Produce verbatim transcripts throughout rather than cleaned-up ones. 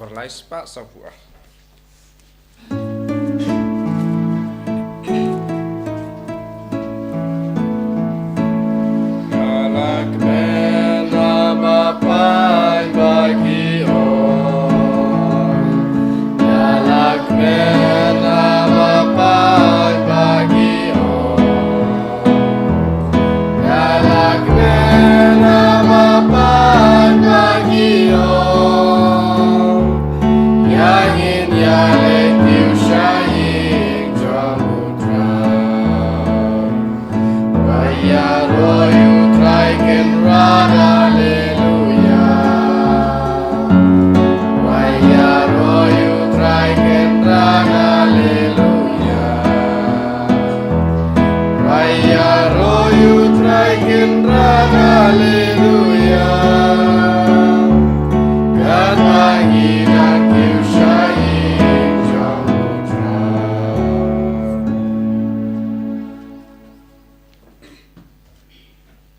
Kor lai spah sawphew ar.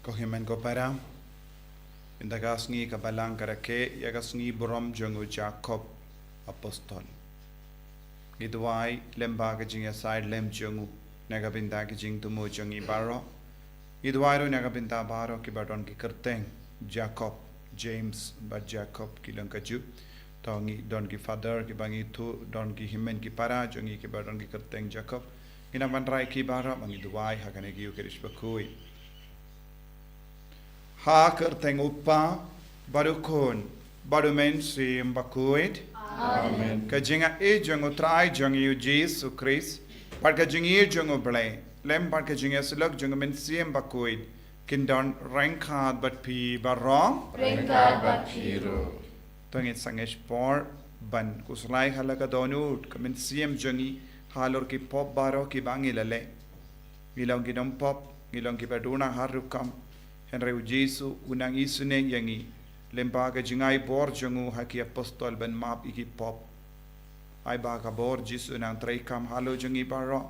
Ko hynmen ko para, ynda ka sngi ka Balang ka rakhe ïa ka sngi burom jong u Jakob apostol. Ngi duwai lem bad ka jingïasaid lem jong u na ka bynta ka jingthmu jong ngi baroh. Ngi duwai ruh na ka bynta baroh kiba don ki kyrteng Jakob, James bad Jakob ki long ka ju. To ngi don ki father kiba ngi thuh, don ki hynmen ki para jong ngi kiba don ki kyrteng Jakob. Ngi nang ban rai ki baroh ba ngi duwai ha kane ka Eucharist bakhuid. Ha ka kyrteng u Kpa bad u Khun bad u Mynsiem Bakhuid. Amen. Ka jingaiei jong u Trai jong ngi u Jisu Khrist bad ka jingïeit jong u Blei lem bad ka jingïasyllok jong u Mynsiem Bakhuid kin don ryngkat bad phi baroh. Ryngkat bad phi ruh. To ngin sa ngeit por ban khuslai ha la ka dohnud ka mynsiem jong ngi halor ki pop baroh kiba ngi la leh. Ngi long ki nongpop, ngi long kiba duna ha rukom. Hynrei u Jisu u nang isynei ïa ngi lem bad ka jingai bor jong u ha ki apostol ban map ïa ki pop. Ai ba ka bor Jisu nang treikam halor jong ngi baroh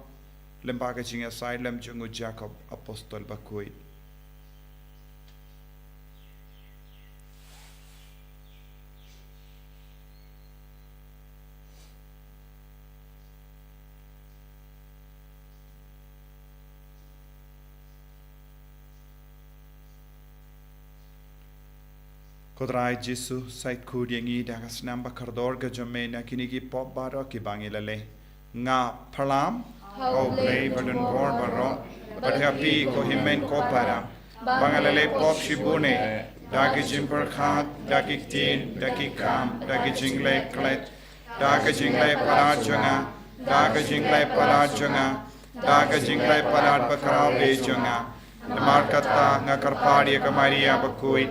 lem bad ka jingïasaid lem jong u Jakob apostol bakhuid. Ko Trai Jisu, said khuid ïa ngi da ka snam ba kordor ka jong me na kine ki pop baroh kiba ngi la leh. Nga pyrshang ha u Blei badonbor baroh bad ha phi ko hynmen ko para ba nga la leh pop shibun eh, da ki jingpyrkhat, da ki ktien, da ki kam, da ki jingleh klet, da ka jingleh palat jong nga, da ka jingleh palat jong nga, da ka jingleh palat bakhraw beit jong nga. Namar kata nga kyrpad ïa ka Maria bakhuid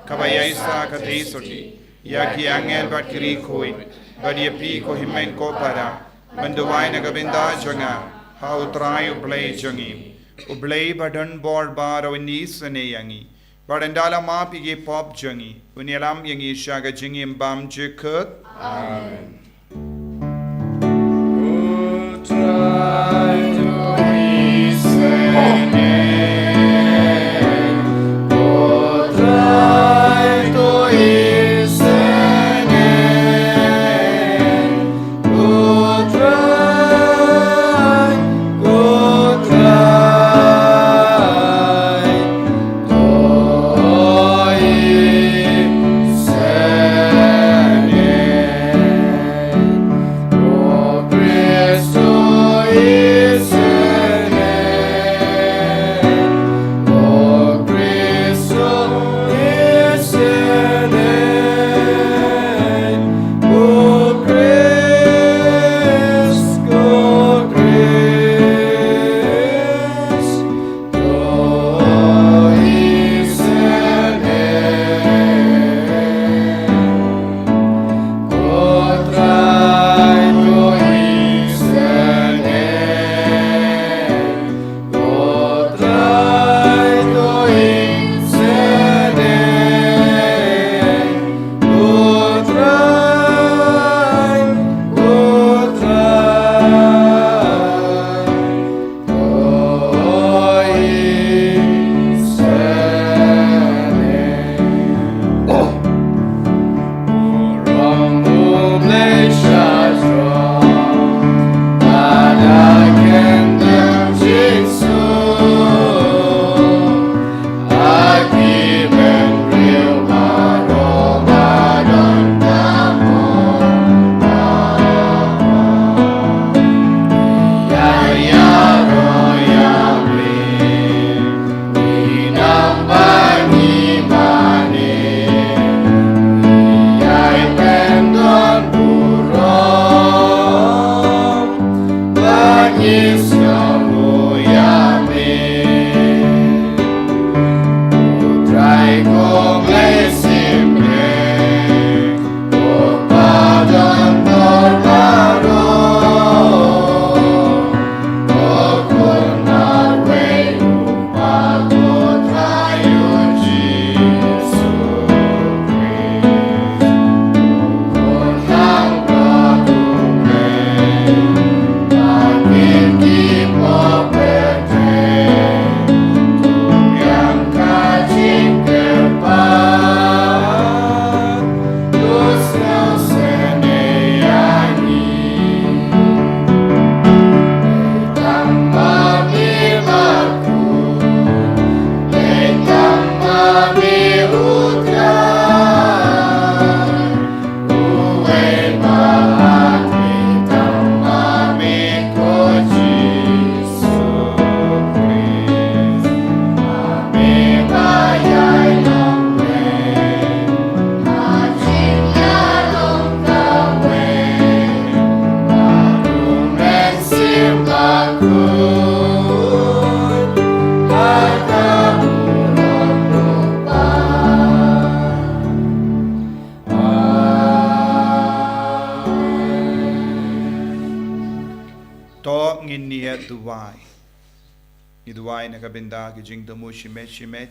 kaba ïaishah katei sawti, ïa ki angel bad ki riewkhuid, bad ïa phi ko hynmen ko para, ban duwai na ka bynta jong nga ha u Trai u Blei jong ngi. U Blei badonbor baroh un isynei ïa ngi bad ynda la map ïa ki pop jong ngi un ïalam ïa ngi sha ka jingim bymjukut. Amen. Ngin ïa duwai. Ngi duwai na ka bynta ka jingthmu shimet shimet,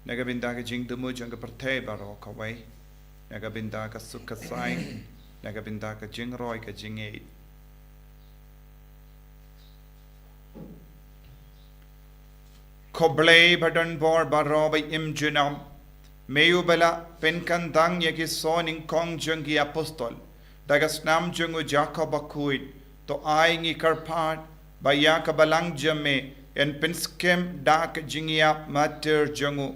na ka bynta ka jingthmu jong ka pyrthei baroh kawei, na ka bynta ka suk ka saiñ, na ka bynta ka jingroi ka jingngeit. Ko Blei ba don bor baroh ba im junom, me uba la pynkyntang ïa ki soh nyngkong jong ki apostol da ka snam jong u Jakob bakhuid, to ai ngi kyrpad ba ïa ka balang jong me yn pynskhem da ka jingïap martir jong u,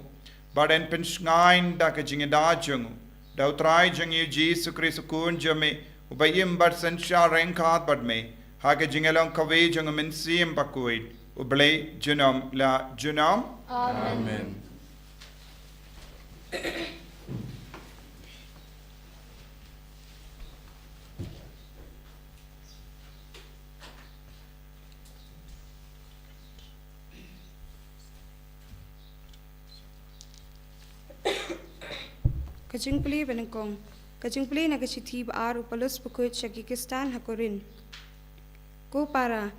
bad yn pynshngaiñ da ka jingïada jong u, da u Trai jong ngi u Jisu Khrist u Khun jong me, uba im bad synshar ryngkat bad me ha ka jingïalong kawei jong u Mynsiem Bakhuid, U Blei junom la junom. Amen. Ka jingplie banyngkong. Ka jingplie na ka shithi ba ar u Paulus bakhuid sha ki Khristan ha Korinth. Ko para,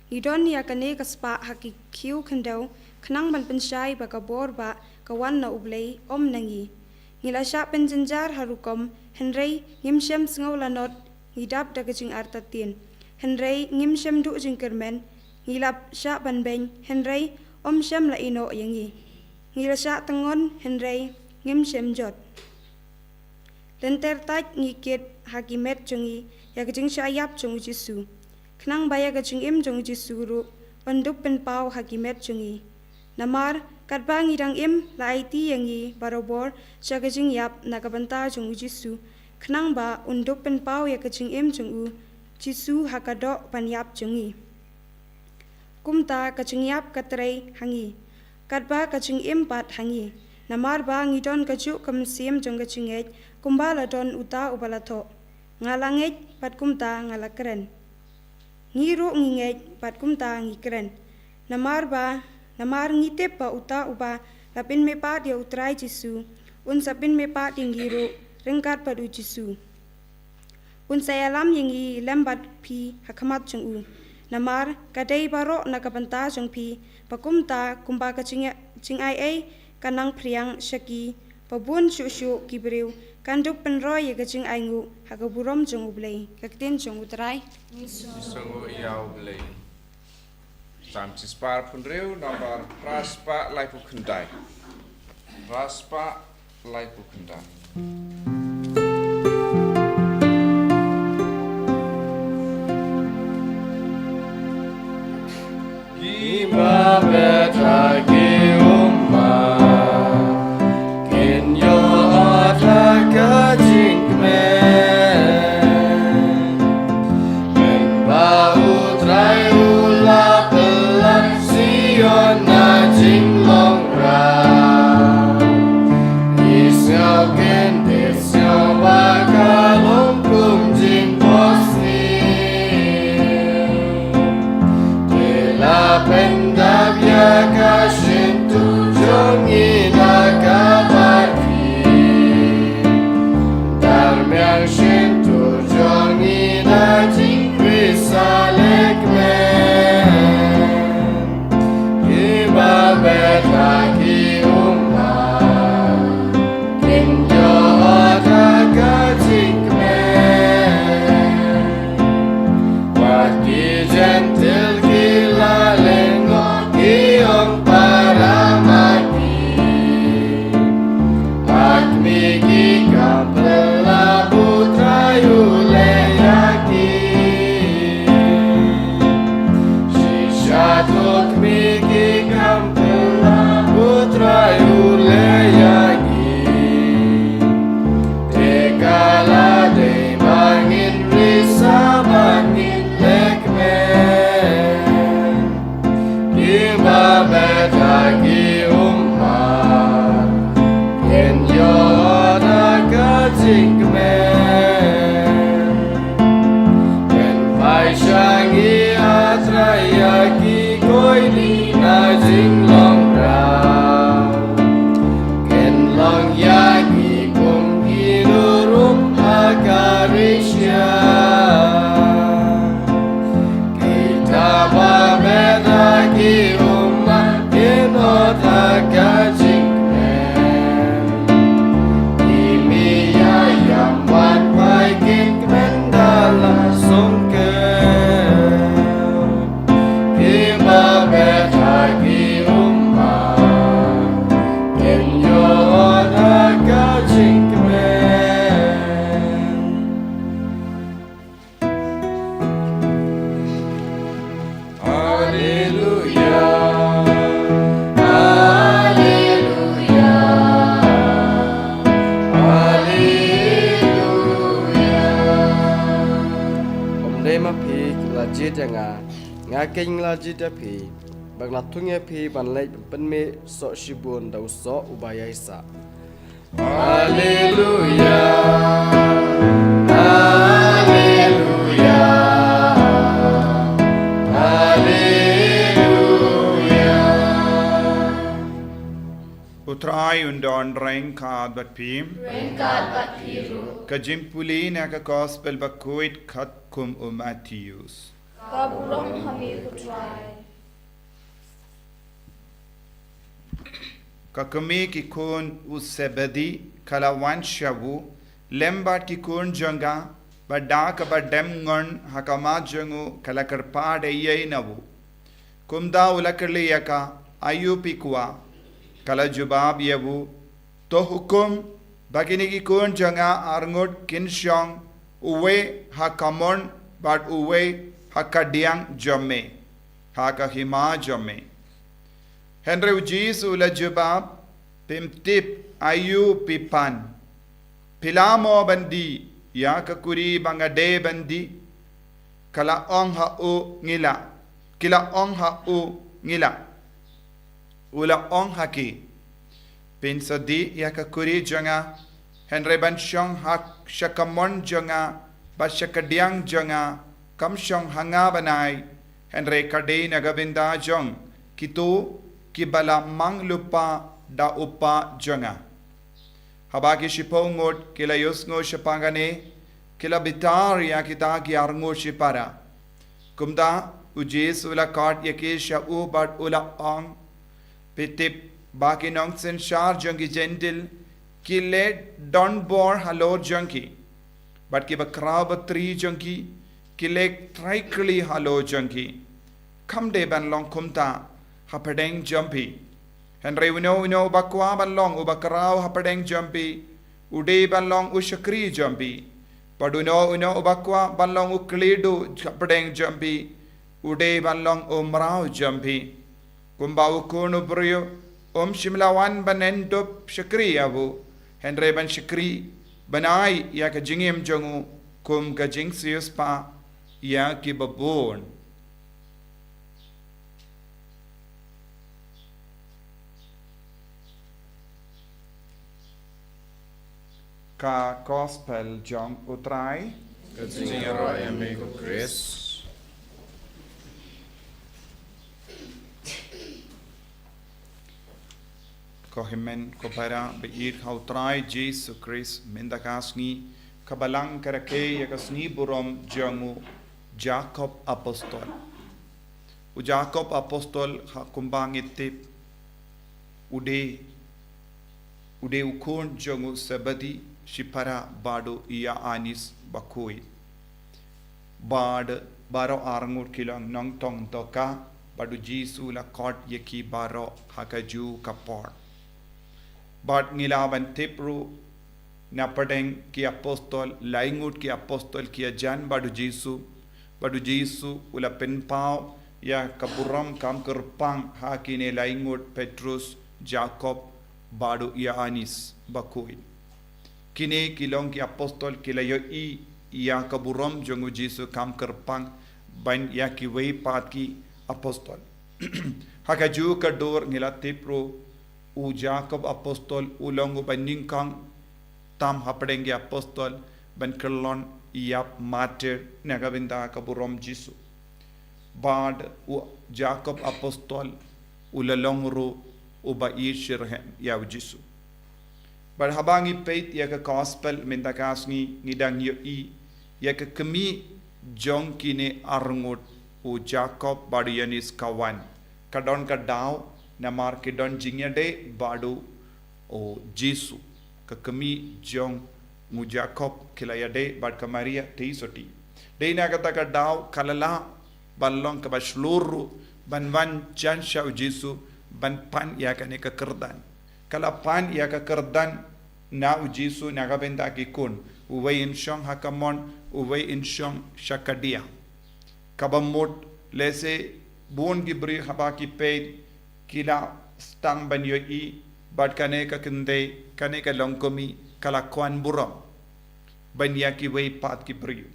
ngi don ïa kane ka spah ha ki khiew khyndew, khnang ban pynshai ba ka bor ba ka wan na U Blei, ym na ngi. Ngi la shah pynjynjar ha rukom, hynrei ngim shym sngew lanot, ngi dap da ka jingartatien. Hynrei ngim shym duh jingkyrmen, ngi la shah ban beiñ, hynrei ym shym la ïehnoh ïa ngi. Ngi la shah tyngon, hynrei ngim shym jot. Lynter tait ngi kit ha ki met jong ngi ïa ka jingshah ïap jong u Jisu, khnang ba ïa ka jingim jong u Jisu ruh yn dup pynpaw ha ki met jong ngi. Namar katba ngi dang im, la aiti ïa ngi barabor sha ka jingïap na ka bynta jong u Jisu, khnang ba un dup pynpaw ïa ka jingim jong u Jisu ha ka doh ban ïap jong ngi. Kumta ka jingïap ka trei ha ngi, katba ka jingim pat ha ngi. Namar ba ngi don kajuh ka mynsiem jong ka jingngeit, kumba la don uta uba la thoh: Nga la ngeit, bad kumta nga la kren. Ngi ruh ngi ngeit, bad kumta ngi kren. Namar ba, namar ngi tip ba uta uba la pynmihpat ïa u Trai Jisu, un sa pynmihpat ïa ngi ruh ryngkat bad u Jisu. Un sa ïalam ïa ngi lem bad phi ha khmat jong u. Namar ka dei baroh na ka bynta jong phi, ba kumta, kumba ka jing, jingaiei ka nang phriang sha ki, ba bun shuh shuh ki briew kan dup pynroi ïa ka jingainguh ha ka burom jong U Blei. Ka ktien jong u Trai. Ngi sngewnguh ïa U Blei. Psalm shispah arphew hynriew, nambar phra spah laiphew khyndai. Phra spah laiphew khyndai. Kiba bet ha ki ummat kin ïoh ïa ka jingkmen. Mynba U Trai u la pynlait Zion na jinglong rah, ngi sngew kyndit, sngew ba ka long kum jingphohsniew. Te la pyndap ïa ka shyntur jong ngi na ka bati. Darmiang shyntur jong ngi na jingrisa lekmen. Kiba bet ha ki ummat kin ïoh ïa ka jingkmen. Bad ki Jentil ki la lyngngoh, ki ong, para ma ki. Ha khmih ki kam phylla, U Trai u leh ïa ki. Shisha to khmih ki kam phylla, U Trai u leh ïa ki. Te ka la dei ba ngin risa, ba ngin lekmen. Kiba bet ha ki ummat kin ïoh ïa ka jingkmen. Pynphai sha ngi, A Trai, ïa ki koit na jinglong rah. Kin long ïa ngi kum ki nurung ha ka rishia. Kita Hynrei ma phi la jied ïa nga, nga keiñ nga la jied ïa phi, bad nga la thung ïa phi ban leit ban pynmih soh shibun da u soh uba ïaisah. Haleluya, haleluya, haleluya. U Trai un don ryngkat bad phi. Ryngkat bad phi ruh. Ka jingpule na ka Gospel bakhuid katkum u Mathaios. Ka burom ha me ko Trai. Ka kmie ki khun u Sebedi ka la wan sha u, lem bad ki khun jong ka, bad da kaba dem ngon ha khmat jong u ka la kyrpad eiei na u. Kumta u la kylli ïa ka, aïu phi kwah? Ka la jubab ïa u, to hukum ba kine ki khun jong nga arngut kin shong, uwei ha kamon bad uwei ha kadiang jong me, ha ka hima jong me. Hynrei u Jisu u la jubab, phim tip aïu phi pan. Phi lah mo ban dih ïa ka kuri ba nga dei ban dih? Ka la ong ha u, ngi lah. Ki la ong ha u, ngi lah. U la ong ha ki, phin sa dih ïa ka kuri jong nga, hynrei ban shong ha sha kamon jong nga bad sha kadiang jong nga, kam shong ha nga bnai, hynrei ka dei na ka bynta jong kito kiba la mang lypa da u Kpa jong nga. Haba ki shiphew ngut ki la ïohsngew shaphang kane, ki la bitar ïa kita ki arngut shipara. Kumta u Jisu u la khot ïa ki sha u bad u la ong, phi tip ba ki nongsynshar jong ki Jentil ki leh donbor halor jong ki, bad kiba khraw batri jong ki ki leh trai kli halor jong ki. Kam dei ban long kumta hapdeng jong phi. Hynrei uno uno uba kwah ban long uba khraw hapdeng jong phi, u dei ban long u shakri jong phi. Bad uno uno uba kwah ban long u khlieh duh hapdeng jong phi, u dei ban long u mraw jong phi. Kumba u Khun u briew um shym la wan ban ïeng dup shakri ïa u, hynrei ban shakri, ban ai ïa ka jingim jong u kum ka jingsiewspah ïa kiba bun. Ka Gospel jong u Trai. Ka jingïaroh ïa me ko Khrist. Ko hynmen ko para ba ïeit ha u Trai Jisu Khrist, mynta ka sngi ka Balang ka rakhe ïa ka sngi burom jong u Jakob Apostol. U Jakob Apostol ha kumba ngi tip u dei, u dei u khun jong u Sebedi shipara bad u Ïoannis bakhuid. Bad baroh arngut ki long nongtong dohkha, bad u Jisu u la khot ïa ki baroh ha kajuh ka por. Bad ngi lah ban tip ruh na pdeng ki apostol, lai ngut ki apostol ki ïajan bad u Jisu, bad u Jisu u la pynpaw ïa ka burom kam kyrpang ha kine lai ngut, Petrus, Jakob, bad u Ïoannis bakhuid. Kine ki long ki apostol ki la ïohi ïa ka burom jong u Jisu kam kyrpang ban ïa kiwei pat ki apostol. Ha kajuh ka dur ngi la tip ruh u Jakob Apostol u long uba nyngkong tam hapdeng ki apostol ban kyllon ïap martir na ka bynta ka burom Jisu. Bad u Jakob Apostol u la long ruh uba ïeit shitrhem ïa u Jisu. Bad haba ngi peit ïa ka Gospel mynta ka sngi ngi dang ïohi ïa ka kmie jong kine arngut, u Jakob bad u Ïoannis ka wan. Ka don ka daw namar ki don jingïadei bad u Jisu. Ka kmie jong u Jakob ki la ïadei bad ka Maria tei sotti. Dei na kata ka daw ka la lah ban long kaba shlur ruh ban wan jan sha u Jisu ban pan ïa kane ka kyrdan. Ka la pan ïa ka kyrdan na u Jisu na ka bynta ki khun, uwei un shong ha kamon, uwei un shong sha kadiang. Kaba mut lehse bun ki briew haba ki peit ki la sdang ban ïohi bad kane ka kynthei, kane ka longkmie ka la kwah burom ban ïa kiwei pat ki briew.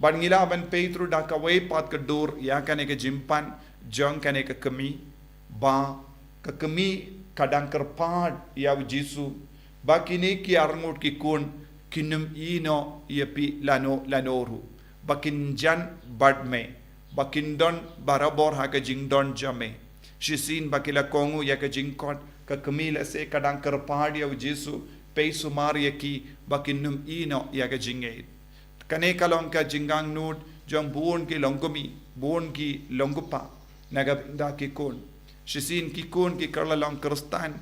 Bad ngi lah ban peit ruh da kawei pat ka dur ïa kane ka jingpan jong kane ka kmie, ba ka kmie ka dang kyrpad ïa u Jisu, ba kine ki arngut ki khun kin ym ïehnoh ïa phi lano lano ruh, ba kin jan bad me, ba kin don barabor ha ka jingdon jong me. Shisien ba ki la kohnguh ïa ka jingkhot, ka kmie lehse ka dang kyrpad ïa u Jisu, pei sumar ïa ki ba kin ym ïehnoh ïa ka jingngeit. Kane ka long ka jingangnud jong bun ki longkmie, bun ki longkpa na ka bynta ki khun. Shisien ki khun ki kylla long Khristan,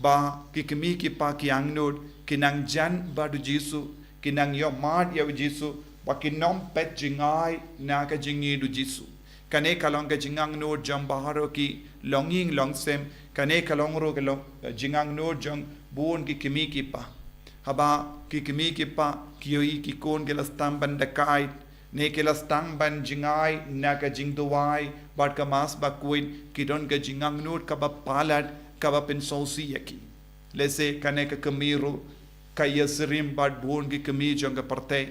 ba ki kmie ki kpa ki angnud, ki nang jan bad u Jisu, ki nang ïohmad ïa u Jisu, ba kin ym peit jngai na ka jingïeit u Jisu. Kane ka long ka jingangnud jong baroh ki longïing longsem, kane ka long ruh ka long, eh, jingangnud jong bun ki kmie ki kpa. Haba ki kmie ki kpa ki ïohi ki khun ki la sdang ban dakait, ne ki la sdang ban jngai na ka jingduwai bad ka Mass Bakhuid, ki don ka jingangnud kaba palat, kaba pynsngewsih ïa ki. Lehse kane ka kmie ruh ka ïasyriem bad bun ki kmie jong ka pyrthei,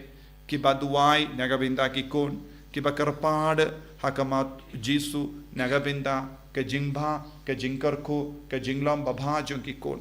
kiba duwai na ka bynta ki khun, kiba kyrpad ha khmat u Jisu na ka bynta ka jingbha, ka jingkyrkhu, ka jinglong babha jong ki khun.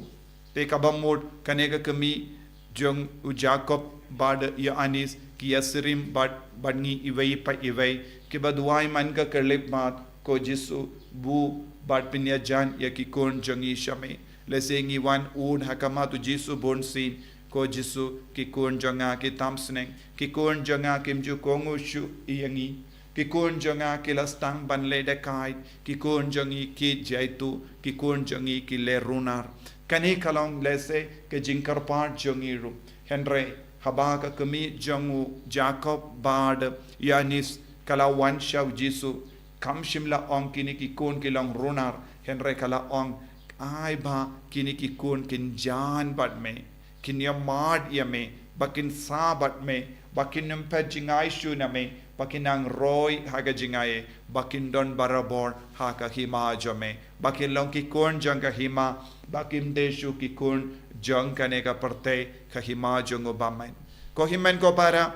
Te kaba mut kane ka kmie jong u Jakob bad Ïoannis ki ïasyriem bad, bad ngi iwei pa iwei, kiba duwai man ka khyllipmat, ko Jisu, bud bad pynïajan ïa ki khun jong ngi sha me. Lehse ngi wan ud ha khmat u Jisu bunsien, ko Jisu, ki khun jong nga ki tam sneng, ki khun jong nga kim ju kohnguh shuh ïa ngi, ki khun jong nga ki la sdang ban leh dakait, ki khun jong ngi ki jaituh, ki khun jong ngi ki leh runar. Kane ka long lehse ka jingkyrpad jong ngi ruh. Hynrei haba ka kmie jong u Jakob bad Ïoannis ka la wan sha u Jisu, kam shym la ong kine ki khun ki long runar, hynrei ka la ong, ai ba kine ki khun kin jan bad me, kin ïohmad ïa me, ba kin sah bad me, ba kin ym peit jngai shuh na me, ba kin nang roi ha ka jingaiei, ba kin don barabor ha ka hima jong me, ba kin long ki khun jong ka hima, ba kim dei shuh ki khun jong kane ka pyrthei, ka hima jong u bymman. Ko hynmen ko para,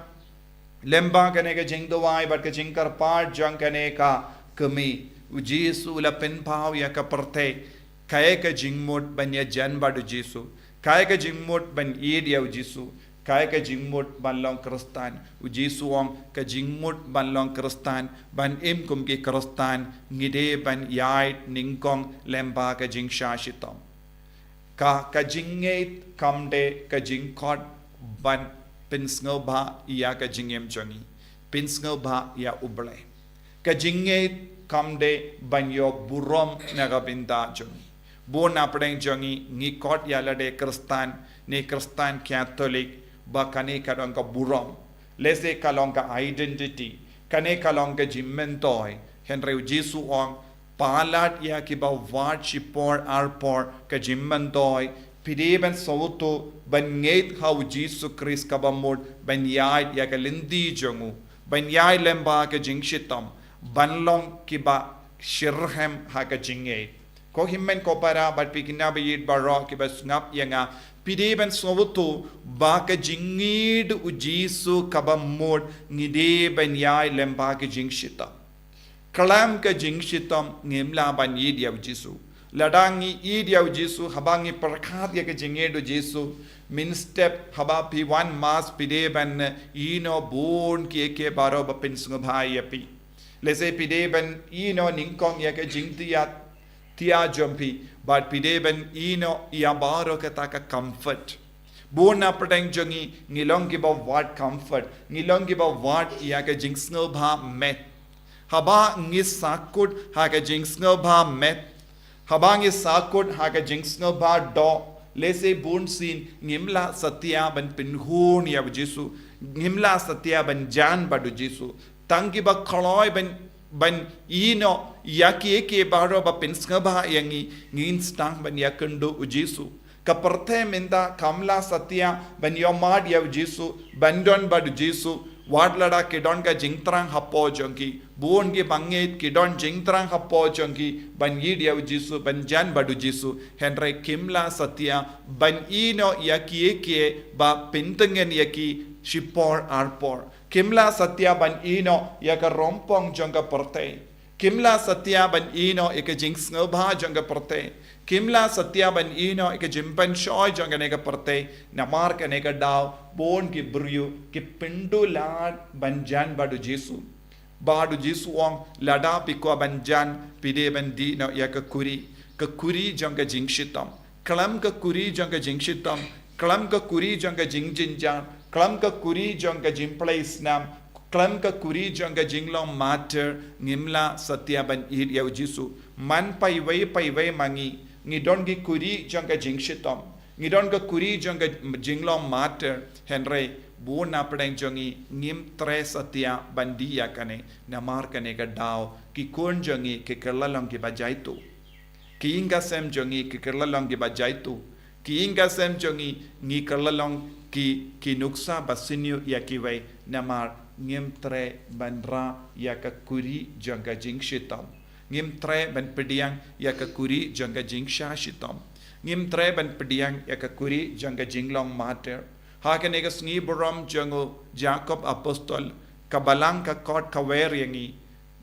lyngba kane ka jingduwai bad ka jingkyrpad jong kane ka kmie, u Jisu u la pynpaw ïa ka pyrthei kaei ka jingmut ban ïajan bad u Jisu, kaei ka jingmut ban ïeit ïa u Jisu, kaei ka jingmut ban long Khristan. U Jisu u ong ka jingmut ban long Khristan, ban im kum ki Khristan, ngi dei ban ïaid nyngkong lyngba ka jingshah shitom. Ka, ka jingngeit kam dei ka jingkhot ban pynsngewbha ïa ka jingim jong ngi, pynsngewbha ïa U Blei. Ka jingngeit kam dei ban ïoh burom na ka bynta jong ngi. Bun na pdeng jong ngi, ngi khot ïa lade Khristan, ne Khristan Katholik, ba kane ka long ka burom. Lehse ka long ka identity, kane ka long ka jingmyntoi. Hynrei u Jisu u ong, palat ïa kiba wad shipor arpor ka jingmyntoi, phi dei ban sngewthuh, ban ngeit ha u Jisu Khrist kaba mut, ban ïaid ïa ka lynti jong u, ban ïaid lyngba ka jingshitom, ban long kiba shitrhem ha ka jingngeit. Ko hynmen ko para bad phi khynnah ba ïeit baroh kiba sngap ïa nga, phi dei ban sngewthuh ba ka jingïeit u Jisu kaba mut ngi dei ban ïaid lyngba ka jingshitom. Khlem ka jingshitom ngim lah ban ïeit ïa u Jisu. Lada ngi ïeit ïa u Jisu, haba ngi pyrkhat ïa ka jingïeit u Jisu, mynstep haba phi wan Mass phi dei ban ïehnoh bun kiei kiei baroh ba pynsngewbha ïa phi. Lehse phi dei ban ïehnoh nyngkong ïa ka jingthiah thiah jong phi, bad phi dei ban ïehnoh ïa baroh kata ka comfort. Bun na pdeng jong ngi, ngi long kiba wad comfort, ngi long kiba wad ïa ka jingsngewbha met. Haba ngi sahkut ha ka jingsngewbha met, haba ngi sahkut ha ka jingsngewbha doh, lehse bunsien ngim lah satia ban pynhun ïa u Jisu, ngim lah satia ban jan bad u Jisu. Tang kiba kloi ban, ban ïehnoh ïa kiei kiei baroh ba pynsngewbha ïa ngi, ngin sdang ban ïakynduh u Jisu. Ka pyrthei mynta kam lah satia ban ïohmad ïa u Jisu, ban don bad u Jisu, wat lada ki don ka jingthrang hapoh jong ki. Bun kiba ngeit ki don jingthrang hapoh jong ki ban ïeit ïa u Jisu, ban jan bad u Jisu. Hynrei kim lah satia ban ïehnoh ïa kiei kiei ba pyntngen ïa ki shipor arpor. Kim la satia ban ïehnoh ïa ka rongpong jong ka pyrthei. Kim la satia ban ïehnoh ïa ka jingsngewbha jong ka pyrthei. Kim la satia ban ïehnoh ïa ka jingpynshoi jong kane ka pyrthei. Namar kane ka daw bun ki briew ki pynduh lad ban jan bad u Jisu. Bad u Jisu u ong, lada phi kwah ban jan, phi dei ban dih noh ïa ka kuri, ka kuri jong ka jingshitom. Khlem ka kuri jong ka jingshitom, khlem ka kuri jong ka jingjynjar, khlem ka kuri jong ka jingpynleit snam, khlem ka kuri jong ka jinglong martyr, ngim lah satia ban ïeit ïa u Jisu. Man paiwei paiwei ma ngi, ngi don ki kuri jong ka jingshitom. Ngi don ka kuri jong ka jinglong martyr, hynrei bun na pdeng jong ngi ngim treh satia ban dih ïa kane, namar kane ka daw ki khun jong ngi ki kylla long kiba jaituh. Ki ïing ki sem jong ngi ki kylla long kiba jaituh. Ki ïing ki sem jong ngi ngi kylla long ki, ki nuksa ba sniew ïa kiwei, namar ngim treh ban rah ïa ka kuri jong ka jingshitom. Ngim treh ban pdiang ïa ka kuri jong ka jingshah shitom. Ngim treh ban pdiang ïa ka kuri jong ka jinglong martyr. Ha kane ka sngi burom jong u Jakob apostol, ka Balang ka khot kawei ïa ngi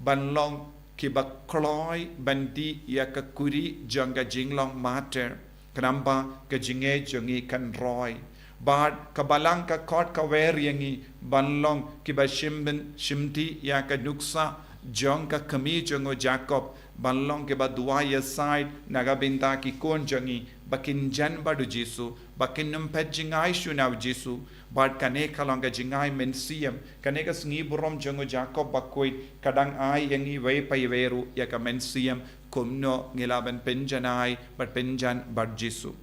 ban long kiba kloi ban dih ïa ka kuri jong ka jinglong martyr. Khnang ba ka jingngeit jong ngi kan roi. Bad ka Balang ka khot kawei ïa ngi ban long kiba shim byn, shim dih ïa ka nuksa jong ka kmie jong u Jakob, ban long kiba duwai ïasaid na ka bynta ki khun jong ngi, ba kin jan bad u Jisu, ba kin ym peit jngai shuh na u Jisu. Bad kane ka long ka jngai mynsiem, kane ka sngi burom jong u Jakob bakhuid ka dang ai ïa ngi iwei pa iwei ruh ïa ka mynsiem kumno ngi lah ban pynjanai bad pynjan bad Jisu.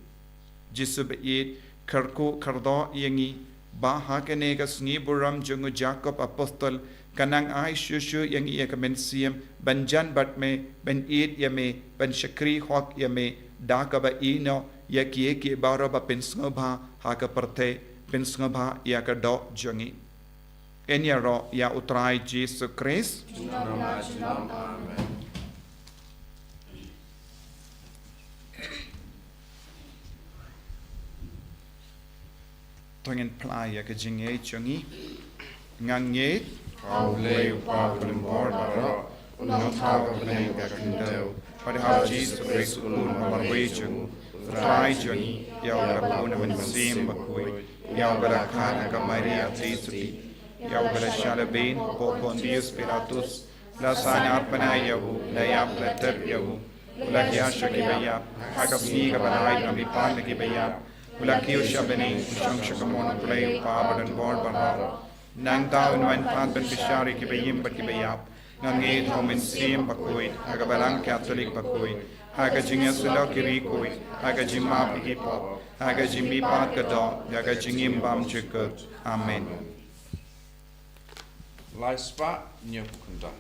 Jisu ba ïeit, kyrkhu kyrdoh ïa ngi, ba ha kane ka sngi burom jong u Jakob apostol, ka nang ai shuh shuh ïa ngi ïa ka mynsiem ban jan bad me, ban ïeit ïa me, ban shakri hok ïa me, da kaba ïehnoh ïa kiei kiei baroh ba pynsngewbha ha ka pyrthei, pynsngewbha ïa ka doh jong ngi. Yn ïaroh ïa u Trai Jisu Khrist. Junom la junom. Amen. To ngin phla ïa ka jingngeit jong ngi. Nga ngeit ha U Blei U Kpa badonbor baroh, u nongthaw ka bneng ka khyndew, bad ha U Jisu Khrist u Khun marwei jong u, u Trai jong ngi, ïa uba la bun ha ka Mynsiem Bakhuid, ïa uba la kha na ka Maria Theisotti, ïa uba la shah lehbeiñ hapoh Pontius Pilatus, la saiñar bnai ïa u, la ïap la tep ïa u, u la hiar sha kiba ïap, ha ka sngi kaba lai u la mihpat na kiba ïap, u la kiew sha bneng, u shong sha kamon U Blei U Kpa badonbor baroh. Nangta un wan pat ban bishar ïa kiba im bad kiba ïap. Nga ngeit ha U Mynsiem Bakhuid, ha ka Balang Katholik bakhuid, ha ka jingïasyllok ïa ki riewkhuid, ha ka jingmap ïa ki pop, ha ka jingmihpat ka doh, ha ka jingim bymjukut. Amen. Lai spah hynñiew phew khyndai.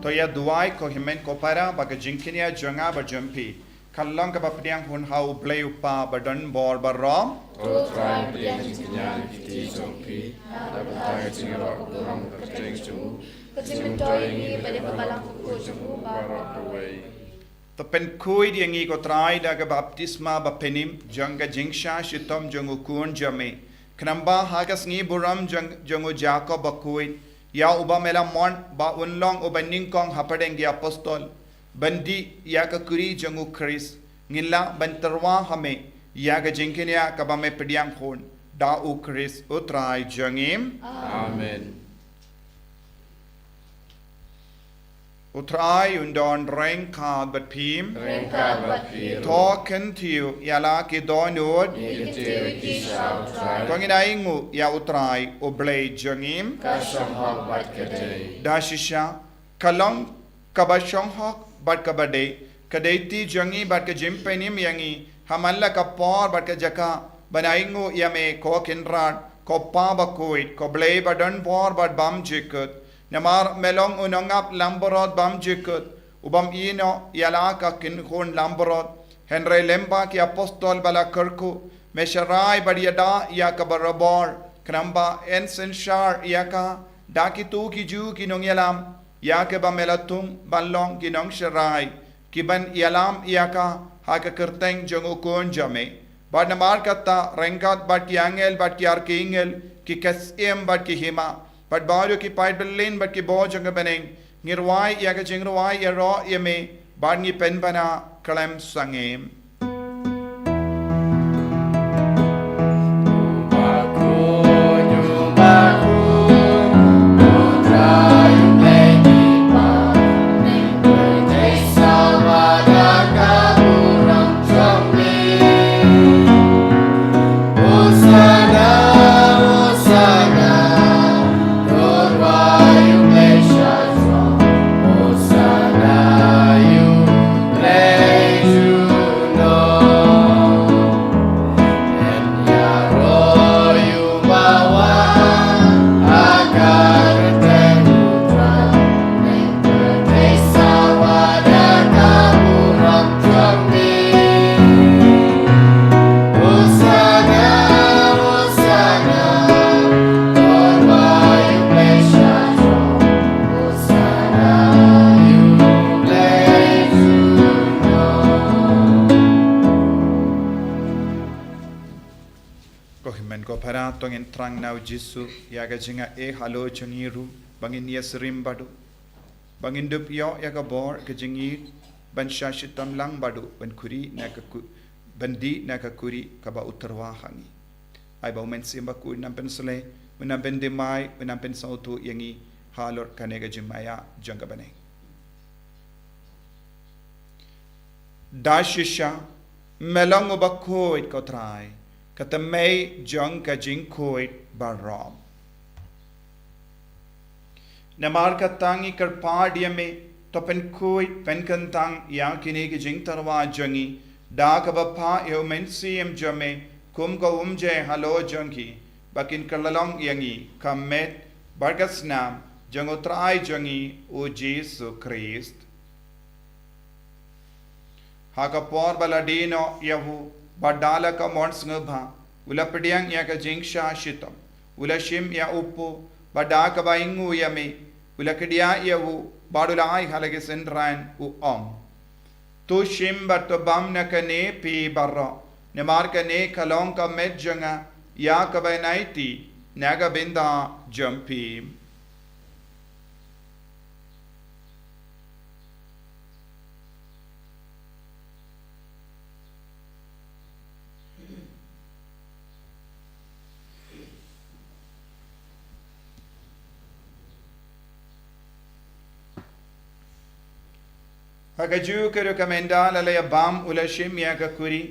To ïa duwai ko hynmen ko para, ba ka jingkñia jong nga bad jong phi kan long kaba pdiang hun ha U Blei U Kpa badonbor baroh. Ko Trai, pdiang jingkñia na ki kti jong phi, na ka bynta ka jingïaroh ka burom ka kyrteng jong u, ka jingmyntoi ïa ngi bad ïa ka Balang bakhuid jong u baroh kawei. To pynkhuid ïa ngi ko Trai da ka baptisma bapynim jong ka jingshah shitom jong u Khun jong me, Khnang ba ha ka sngi burom jong, jong u Jakob bakhuid, ïa uba me la mon ba un long uba nyngkong hapdeng ki apostol, ban dih ïa ka kuri jong u Khrist, ngin lah ban tyrwa ha me ïa ka jingkñia kaba me pdiang khun, da u Khrist u Trai jong ngi. Amen. U Trai un don ryngkat bad phi. Ryngkat bad phi ruh. To kyntiew ïa la ki dohnud. Ngi kyntiew ïa ki sha u Trai. To ngin ainguh ïa u Trai u Blei jong ngi. Ka shong hok bad ka dei. Da shisha, ka long kaba shong hok bad kaba dei, ka dei ti jong ngi bad ka jingpynim ïa ngi ha man la ka por bad ka jaka, ban ainguh ïa me ko Kynrad, ko Pa bakhuid, ko Blei ba don bor bad bymjukut. Namar me long u nongap langbrot bymjukut, u bym ïehnoh ïa la ka kynhun langbrot. Hynrei lem bad ki apostol ba la kyrkhu, me sharai bad ïada ïa ka barabor, khnang ba yn synshar ïa ka da kito ki ju ki nongïalam, ïa kiba me la thung ban long ki nongsharai, ki ban ïalam ïa ka ha ka kyrteng jong u Khun jong me. Bad namar kata, ryngkat bad ki angel bad ki archangel, ki ksiem bad ki hima, bad baroh ki paidbah bymman bad ki bor jong ka bneng, ngi rwai ïa ka jingrwai ïaroh ïa me, bad ngi pynbna khlem sangeh. Ko hynmen ko para, to ngin thrang na u Jisu ïa ka jingaiei halor jong ngi ruh, ba ngin ïasyriem bad u, ba ngin dup ïoh ïa ka bor ka jingïeit, ban shah shitom lang bad u, ban kuri na ka ku-, ban dih na ka kuri kaba u tyrwa ha ngi. Ai ba u Mynsiem Bakhuid un nang pynsleh, un nang pynthymmai, un nang pynsngewthuh ïa ngi halor kane ka jingmaïa jong ka bneng. Da shisha, me long uba khuid ko Trai, ka tymmen jong ka jingkhuid baroh. Namar kata ngi kyrpad ïa me, to pynkhuid pynkyntang ïa kine ki jingtyrwa jong ngi, da kaba phah ïa u Mynsiem jong me kum ka umjai halor jong ki, ba kin kylla long ïa ngi ka met bad ka snam jong u Trai jong ngi u Jisu Khrist. Ha ka por ba la die noh ïa u, bad da la ka mon sngewbha, u la pdiang ïa ka jingshah shitom, u la shim ïa u kpu, bad da kaba ainguh ïa me, u la kdiah ïa u, bad u la ai ha la ki synran, u ong: To shim bad to bam na kane phi baroh, namar kane ka long ka met jong nga, ïa kaba yn aiti na ka bynta jong phi. Ha kajuh ka rukom ynda la ïa bam u la shim ïa ka kuri,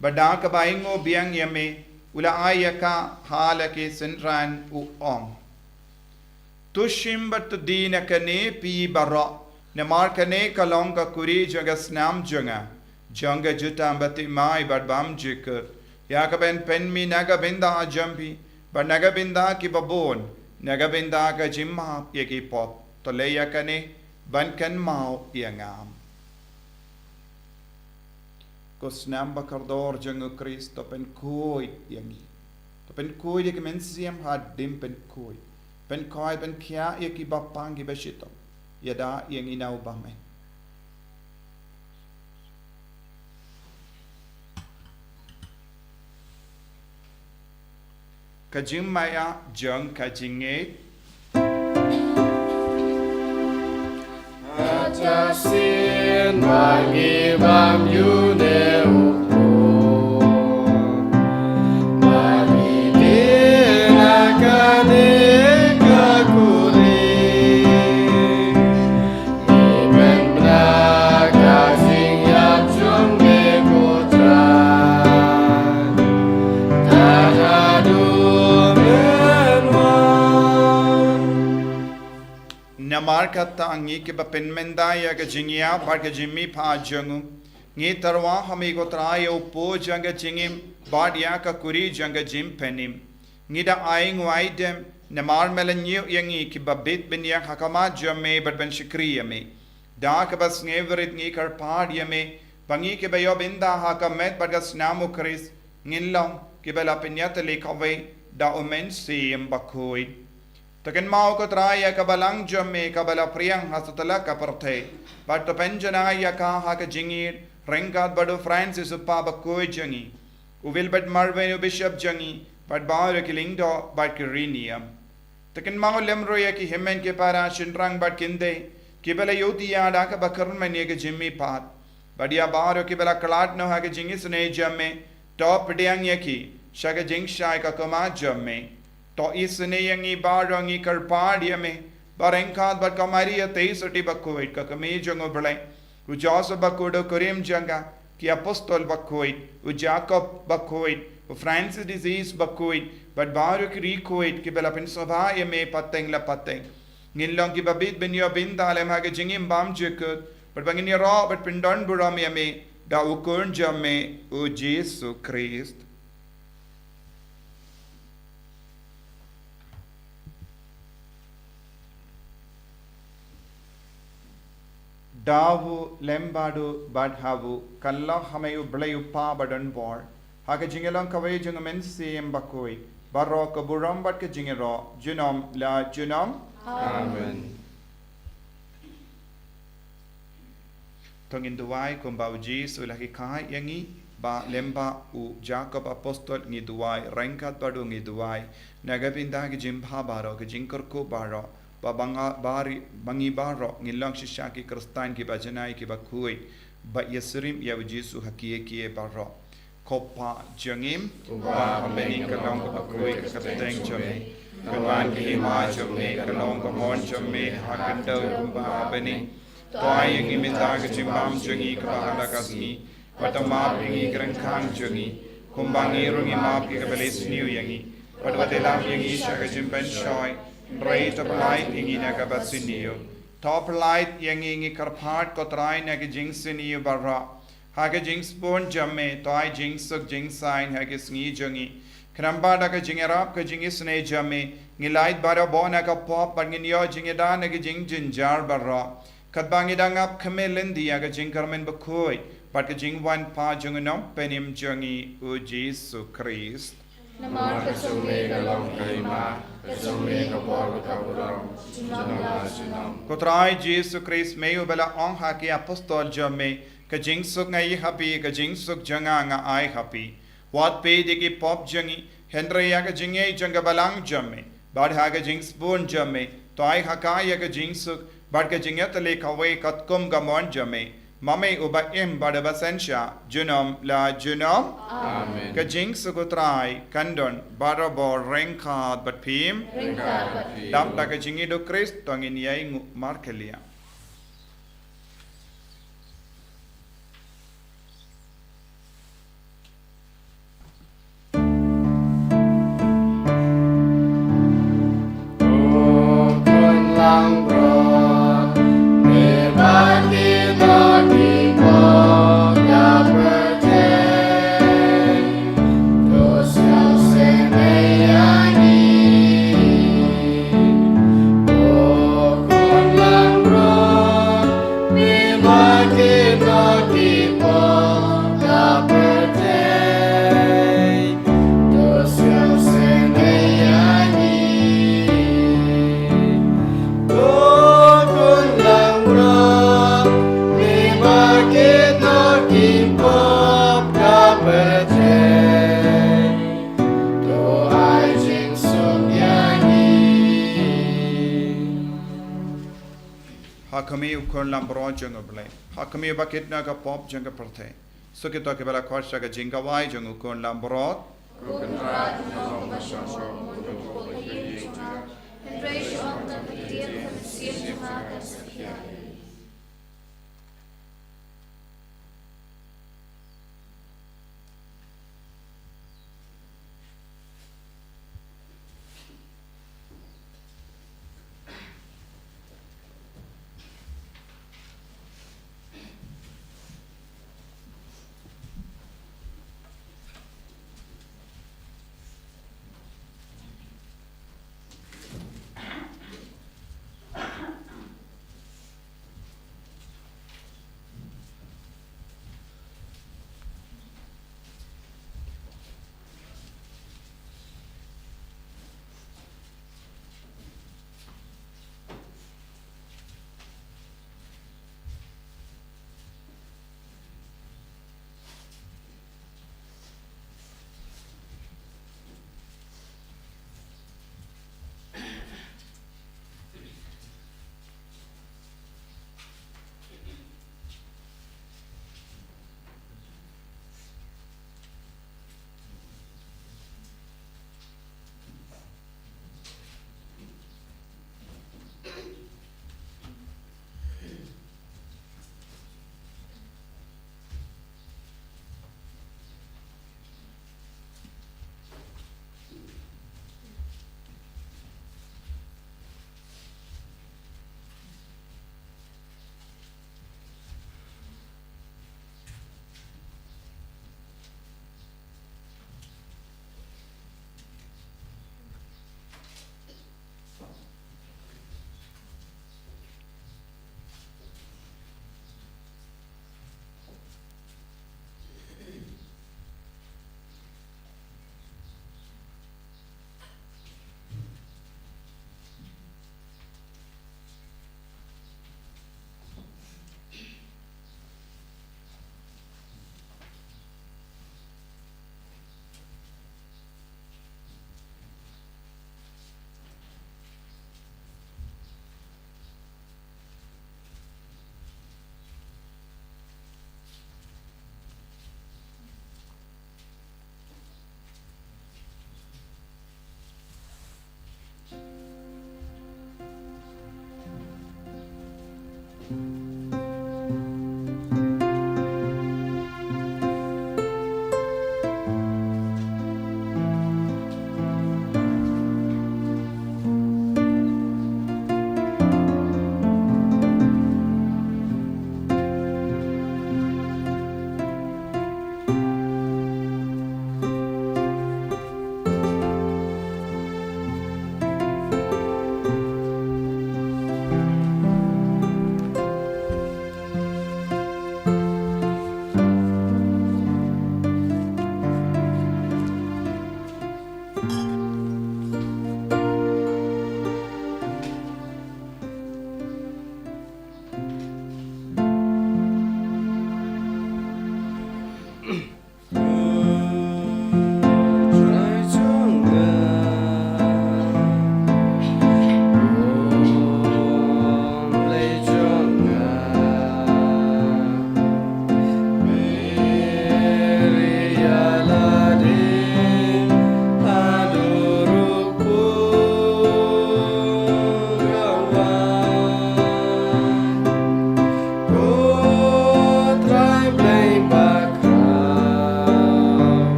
bad da kaba ainguh biang ïa me, u la ai ïa ka ha la ki synran, u ong: To shim bad to die na kane phi baroh, namar kane ka long ka kuri jong ka snam jong nga, jong ka jutang bathymmai bad bymjukut, ïa kaba yn pynmih na ka bynta jong phi bad na ka bynta kiba bun, na ka bynta ka jingmap ïa ki pop. To leh ïa kane ban kynmaw ïa nga. Ko snam ba kordor jong u Khrist, to pynkhuid ïa ngi. To pynkhuid ïa ki mynsiem hadien pynkhuid. Pynkhuid, pynkhiah ïa kiba pang kiba shitom. Ïada ïa ngi na u bymman. Ka jingmaïa jong ka jingngeit. Hata sien ba ngi bam ïa une u Trai, ba ngi dei na kane ka kurim. Ngi pynbna ka jingïap jong me ko Trai. Tad haduh men wan. Namar kata ngi kiba pynmynta ïa ka jingïap bad ka jingmihpat jong u, ngi tyrwa ha me ko Trai ïa u po jong ka jingim bad ïa ka kuri jong ka jingpynim. Ngi da ai nguaidem, namar me la ñiew ïa ngi kiba bit bniah ha khmat jong me bad ban shakri ïa me. Da kaba sngewrit ngi kyrpad ïa me, ba ngi kiba ïoh bynta ha ka met bad ka snam u Khrist, ngin long kiba la pynïatylli kawei da u Mynsiem Bakhuid. To kynmaw ko Trai ïa ka balang jong me kaba la phriang ha satlak ka pyrthei, bad to pynjanai ïa ka ha ka jingïeit ryngkat bad u Francis u Papa bakhuid jong ngi, u Wilbert Marweiñ u Bishop jong ngi, bad baroh ki lyngdoh bad ki riewniam. To kynmaw lem ruh ïa ki hynmen ki para shynrang bad kynthei kiba la ïohi ïa da kaba kyrmen ïa ka jingmihpat, bad ïa baroh kiba la khlad noh ha ka jingisynei jong me, to pdiang ïa ki sha ka jingshai ka khmat jong me. To isynei ïa ngi baroh, ngi kyrpad ïa me, ba ryngkat bad ka Maria Theisotti bakhuid, ka kmie jong u Blei, u Joseph bakhuid u kurim jong ka, ki apostol bakhuid, u Jakob bakhuid, u Francis de Assisi bakhuid, bad baroh ki riewkhuid kiba la pynsngewbha ïa me pateng la pateng, ngin long kiba bit ban ïoh bynta lem ha ka jingim bymjukut, bad ba ngin ïaroh bad pyndonburom ïa me da u Khun jong me u Jisu Khrist. Da u lem bad u bad ha u, kan long ha me u Blei u Kpa badonbor, ha ka jingïalong kawei jong u Mynsiem Bakhuid, baroh ka burom bad ka jingïaroh junom la junom. Amen. To ngin duwai kumba u Jisu u la hikai ïa ngi, ba lem bad u Jakob apostol ngi duwai, ryngkat bad u ngi duwai na ka bynta ki jingbha baroh, ki jingkyrkhu baroh, ba ba nga bari, ba ngi baroh ngin long shisha ki Khristan kiba janai kiba khuid, ba ïasyriem ïa u Jisu ha kiei kiei baroh. Ko Kpa jong ngi, uba ha bneng, ka long kaba khuid ka kyrteng jong me. Kan wan ka hima jong me, kan long ka mon jong me ha khyndew kumba ha bneng. To ai ïa ngi mynta ka jingbam jong ngi kaba ha la ka sngi. Bad to map ïa ngi ki ryngkang jong ngi, kumba ngi ruh ngi map ïa kiba la isniew ïa ngi. Bad wat ïalam ïa ngi sha ka jingpynshoi, hynrei to pyllait ïa ngi na kaba sniew. To pyllait ïa ngi, ngi kyrpad ko Trai, na ka jingsniew baroh. Ha ka jingsbun jong me, to ai jingsuk jingsaiñ ha ki sngi jong ngi. Khnang ba da ka jingïarap ka jingisynei jong me, ngin lait barabor na ka pop bad ngin ïoh jingïada na ki jingjynjar baroh. Katba ngi dang ap khmih lynti ïa ka jingkyrmen bakhuid bad ka jingwan pat jong u Nongpynim jong ngi u Jisu Khrist. Namar ka jong me ka long ka hima, ka jong me ka bor bad ka burom, junom la junom. Ko Trai Jisu Khrist, me uba la ong ha ki apostol jong me, ka jingsuk nga ai ha phi, ka jingsuk jong nga nga ai ha phi. Wat peit ïa ki pop jong ngi, hynrei ïa ka jingngeit jong ka balang jong me. Bad ha ka jingsbun jong me, to ai ha ka ïa ka jingsuk bad ka jingïatylli kawei katkum ka mon jong me, ma me uba im bad uba synshar junom la junom. Amen. Ka jingsuk u Trai kan don barabor ryngkat bad phi. Ryngkat bad phi. Dap da ka jingïeit u Khrist to ngin ïai nguh markylliang. Ha khmih u Khun langbrot jong U Blei. Ha khmih ba kit na ka pop jong ka pyrthei. Suk ïa kito kiba la khot sha ka jingkhawai jong u Khun langbrot.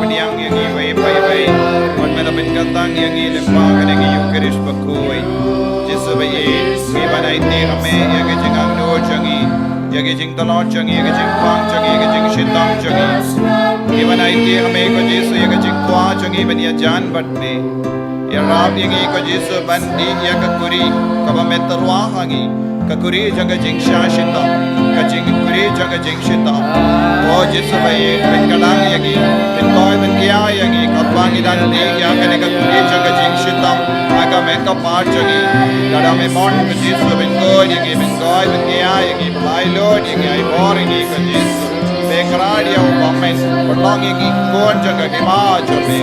Pdiang ïa ngi iwei pa iwei. Wat me la pynkyntang ïa ngi lyngba kane ka Eucharist bakhuid. Jisu ba ïeit, ngi ban aiti ha me ïa ka jingangnud jong ngi, ïa ka jingtlot jong ngi, ïa ka jingpang jong ngi, ïa ka jingshitom jong ngi. Ngi ban aiti ha me ko Jisu ïa ka jingkwah jong ngi ban ïajan bad me. Ïarap ïa ngi ko Jisu ban dih ïa ka kuri kaba me tyrwa ha ngi, ka kuri jong ka jingshah shitom, ka jing kuri jong ka jingshitom. O Jisu ba ïeit, pynkyntang ïa ngi, pynkoi pynkhia ïa ngi, katba ngi dang dih ïa kane ka kuri jong ka jingshitom ha ka met ka par jong ngi. Lada me mon ko Jisu, pynkoi ïa ngi, pynkoi pynkhia ïa ngi, pynlait lut ïa ngi, ai bor ïa ngi ko Jisu. Pynkylla ïa u ba men, pynlong ïa ngi khun jong ka hima jong me.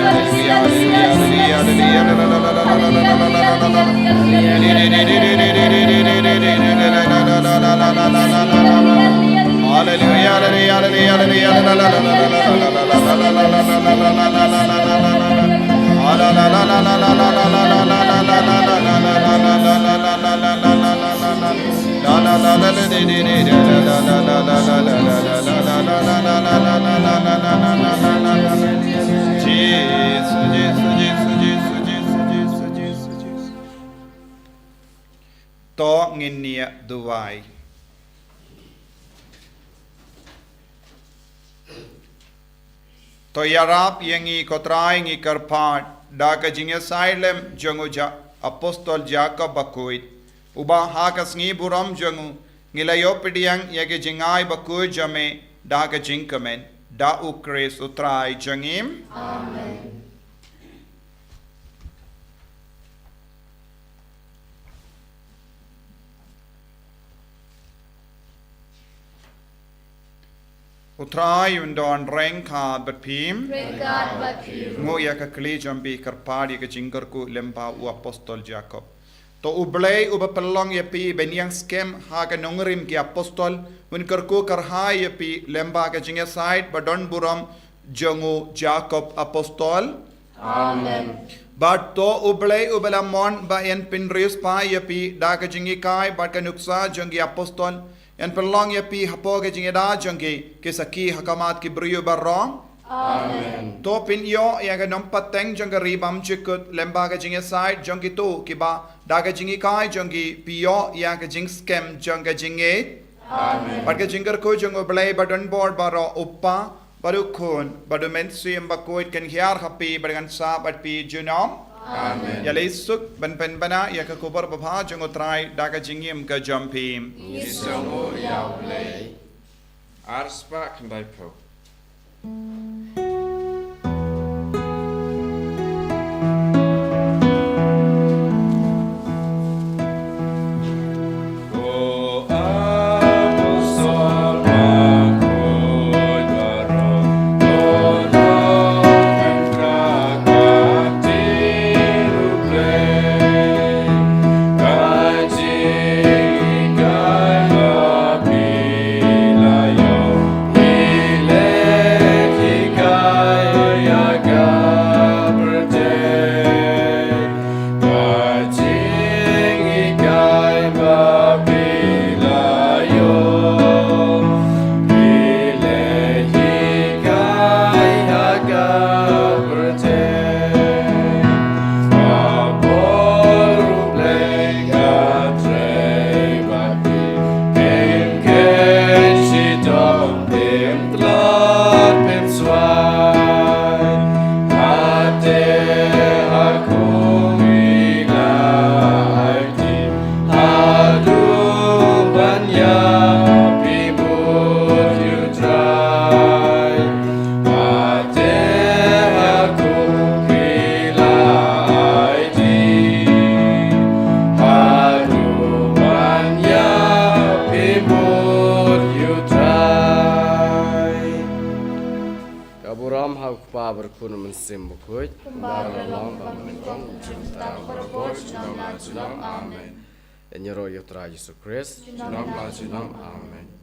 Haleluya, haleluya, haleluya, haleluya. Haleluya, haleluya, haleluya, haleluya. To ngin ïa duwai. To ïarap ïa ngi ko Trai, ngi kyrpad da ka jingïasaid lem jong u Ja-, apostol Jakob bakhuid, uba ha ka sngi burom jong u ngi la ïoh pdiang ïa ka jingai bakhuid jong me da ka jingkmen, da U Khrist U Trai jong ngi. Amen. U Trai un don ryngkat bad phi. Ryngkat bad phi. Nguh ïa ka kli jong phi, kyrpad ïa ka jingkyrkhu lyngba u apostol Jakob. To U Blei uba pynlong ïa phi ban ïeng skhem ha ka nongrim ki apostol, un kyrkhu kyrhai ïa phi lyngba ka jingïasaid ba don burom jong u Jakob apostol. Amen. Bad to U Blei uba la mon ba yn pynriewspah ïa phi da ka jinghikai bad ka nuksa jong ki apostol, yn pynlong ïa phi hapoh ka jingïada jong ki, ki sakhi ha khmat ki briew baroh. Amen. To pynïoh ïa ka nongpateng jong ka ri bymjukut lyngba ka jingïasaid jong kito kiba da ka jinghikai jong ki pynïoh ïa ka jingskhem jong ka jingngeit. Amen. Bad ka jingkyrkhu jong U Blei ba don bor baroh, U Kpa, bad U Khun, bad U Mynsiem Bakhuid, kan hiar ha phi bad kan sah bad phi junom. Amen. Ïaleh suk ban pynbna ïa ka khubor babha jong U Trai da ka jingim ka jong phi. Ngi sngewnguh ïa U Blei. Ar spah khyndai phew. Ka burom ha U Kpa, bad U Khun, U Mynsiem Bakhuid. Kumba ka la long, ba mynnyngkong, junom, barabor, junom la junom. Amen. Ïaroh ïa U Trai Jisu Khrist. Junom la junom. Amen.